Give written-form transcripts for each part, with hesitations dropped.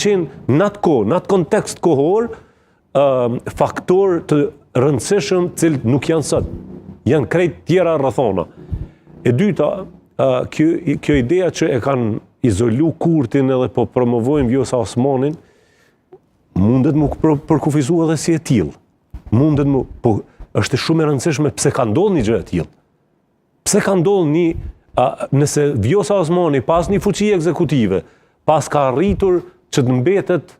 qenë në atë kohë, në atë kontekst kohor, faktorë të rëndësishëm të cilët nuk janë sot. Janë krejt tjera rrethana. E dyta, kjo, kjo ideja që e kanë izolu Kurtin edhe po promovojnë Vjosa Osmanin, mundet m'u përkufizu edhe si e tillë. Mundet mu, po është shumë e rëndësishme pse ka ndodhur një gjë e tillë. Pse ka ndodhur një, a, nëse Vjosa Osmani pas një fuqi ekzekutive, pas ka arritur që të mbetet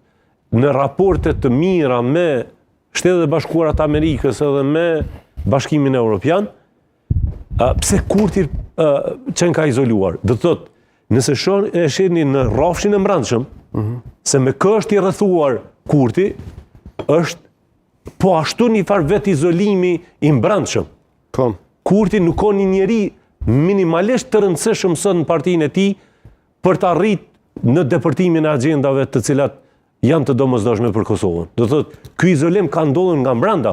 në raporte të mira me Shtetet e Bashkuara të Amerikës edhe me Bashkimin Evropian, a, pse Kurti qenka izoluar? Do të thotë, nëse shon, e shihni në rrafshin e mbrendshëm, mm -hmm. se me kë është i rrethuar Kurti, është po ashtu një farë vetizolimi i mbrendshëm. Po. Kurti nuk ka një njeri minimalisht të rëndësishëm sot në partinë e tij për të arrit në depërtimin e agjendave të cilat janë të domosdoshme për Kosovën. Do thotë, ky izolim ka ndodhur nga mbrenda,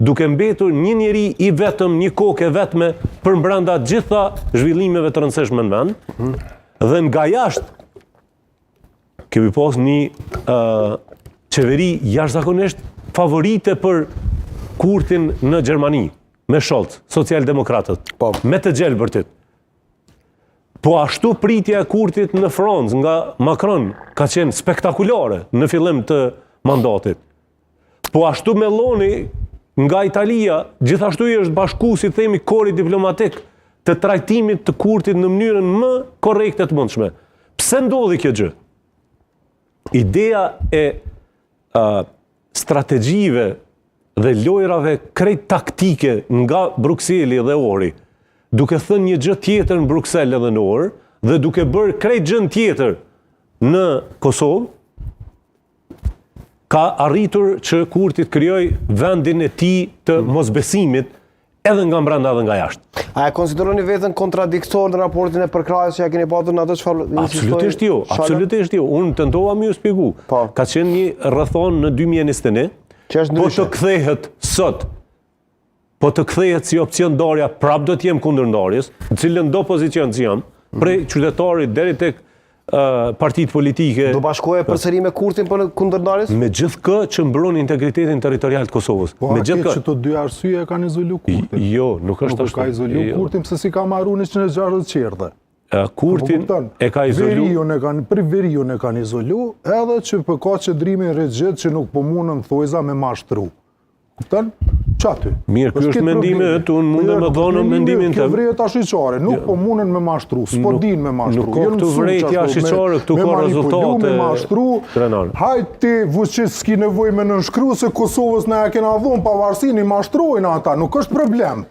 duke mbetur një njeri i vetëm, një kokë e vetme për mbrenda gjitha zhvillimeve të rëndësishme në vend. Mm. Dhe nga jashtë kemi pas një uh, qeveri jashtëzakonisht favorite për Kurtin në Gjermani, me Scholz, socialdemokratët, po. me të gjelbërtit. Po ashtu pritja e Kurtit në Francë nga Macron ka qenë spektakulare në fillim të mandatit. Po ashtu Meloni nga Italia gjithashtu i është bashku, si themi, kori diplomatik të trajtimit të Kurtit në mënyrën më korrekte të mundshme. Pse ndodhi kjo gjë? Ideja e uh, strategjive dhe lojrave krejt taktike nga Brukseli dhe Ohri, duke thënë një gjë tjetër në Bruksel edhe në Ohër, dhe duke bërë krejt gjën tjetër në Kosovë, ka arritur që Kurti të krijojë vendin e tij të mosbesimit edhe nga mbrenda edhe nga jashtë. A e konsideroni veten kontradiktor në raportin e përkrahjes që ja keni patur në atë çfarë insistoi? Absolutisht jo, absolutisht jo. Unë tentova me ju shpjegu. Po. Ka qenë një rrethanë në 2021. Që është Po ndryshe. të kthehet sot, po të kthehet si opcion ndarja, prap do të jem kundër ndarjes, në cilën do pozicion që jam, prej qytetarit deri tek partitë politike. Do bashkohe përsëri me Kurtin për kundër ndarjes? Me gjithë kë që mbron integritetin territorial të Kosovës. Po, me a gjithë ke kë. që të dy arsye e kanë izolu Kurtin? Jo, nuk është Nuk ashtu. ka izolu Jo. Kurtin pse si ka marru 160 qerdhe. E, Kurtin Po kupton? e ka izolu. Veriun e kanë, për veriun e kanë izolu, edhe që për ka qëndrimin rigid që nuk po mundën thojza me mashtru. Kupton? Qaty. Mirë, ky është mendimi yt, unë mundem Po me jo, dhënë mendimin Kjo tim. vërejtje ashiqare, nuk po mundën me mashtru, s'po din me mashtru. nuk ka këtu vërejtje ashiqare, këtu ka rezultate Me mashtru, Krenar. hajt ti Vučić s'ki nevojë me nënshkru se Kosovës na ja kena dhonë pavarësinë, i mashtrojnë ata, nuk është problem.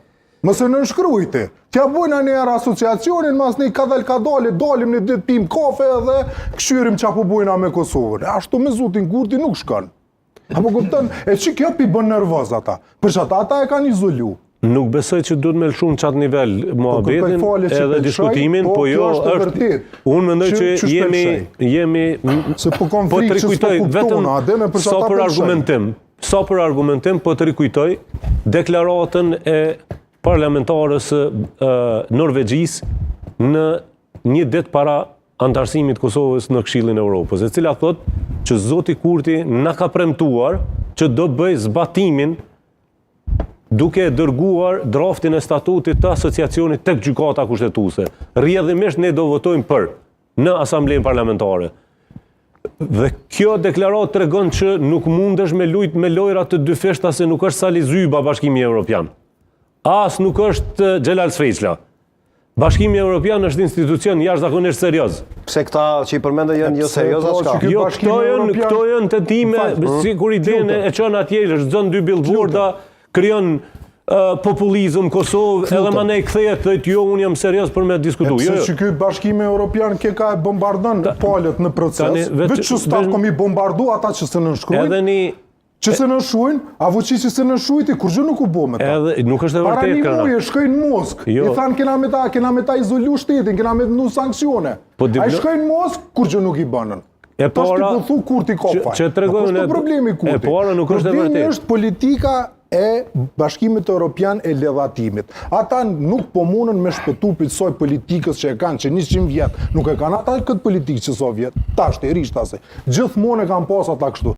Mos e nënshkruj ti. T'ja bojna një herë asociacionin, mas një kadal kadale, dalim një ditë pim kafe edhe këshyrim qa po bojna me Kosovën. E ashtu me Zotin Kurti nuk shkon. Apo kupton? E që kjo pi bën nervoz ata? Për që ata, ata e kanë izolu. Nuk besoj që duhet me lëshu në qatë nivel muhabetin Po, falje që edhe pëlqej, diskutimin, po po kjo jo është e është vërtet. Unë mendoj Që- që qysh jemi pëlqej? jemi Se po kam po të frikë që s'po rikujtoj kuptona, vetëm a dhe me për sa ata për pëlqej. argumentim, sa për argumentim po të rikujtoj deklaratën e parlamentarës së ë, Norvegjisë në një ditë para anëtarësimit të Kosovës në Këshillin e Europës, e cila thotë që Zoti Kurti na ka premtuar që do bëj zbatimin duke e dërguar draftin e statutit të asociacionit tek gjykata kushtetuese. Rrjedhimisht ne do votojmë për në asamblenë parlamentare. Dhe kjo deklaratë tregon që nuk mundesh me lujt me lojra të dyfishta se nuk është Sali Zyba Bashkimi Evropian. As nuk është Xhelal Sveçla. Bashkimi Evropian është institucion jashtëzakonisht serioz. Pse këta që i përmendë janë jo Pse serioz po, a çka? që ky Jo, Bashkimi këto janë Evropian- këto janë tentime, Më fal, sikur idenë e çon atje, rrëzon dy billboarda, krijon uh, populizëm në Kosovë, edhe më ne kthehet thotë jo, unë jam serioz për me diskutu. Pse Jo, jo. që ky Bashkimi Evropian ke ka e bombardon palët në proces, tani, veç- veç që s'ta veç- kom i bombardu ata që se nënshkruajnë, Edhe një që se nënshkruajnë, a Vučići se nënshkruajti, kur gjë nuk u bo me ta. edhe nuk është e Para vërtetë një Krenar. muje shkoi në Moskë, Jo. i thanë kena me ta, kena me ta izolu shtetin, kena me të vnu sanksione. Po Ai diplo- shkoi në Moskë, kur gjë nuk i bënën. E Tash ti para- po thu Kurti ka që- faj. që tregoj Nuk është unë- problemi Kurti. e para nuk është e Problemi vërtetë. është politika e Bashkimit Evropian e ledhatimit. Ata nuk po mundën me shpëtu prej soj politikës që e kanë që 100 vjet, nuk e kanë ata këtë politikë që so vjet, tash të risht ase. Gjithmonë e kanë pas ata kështu.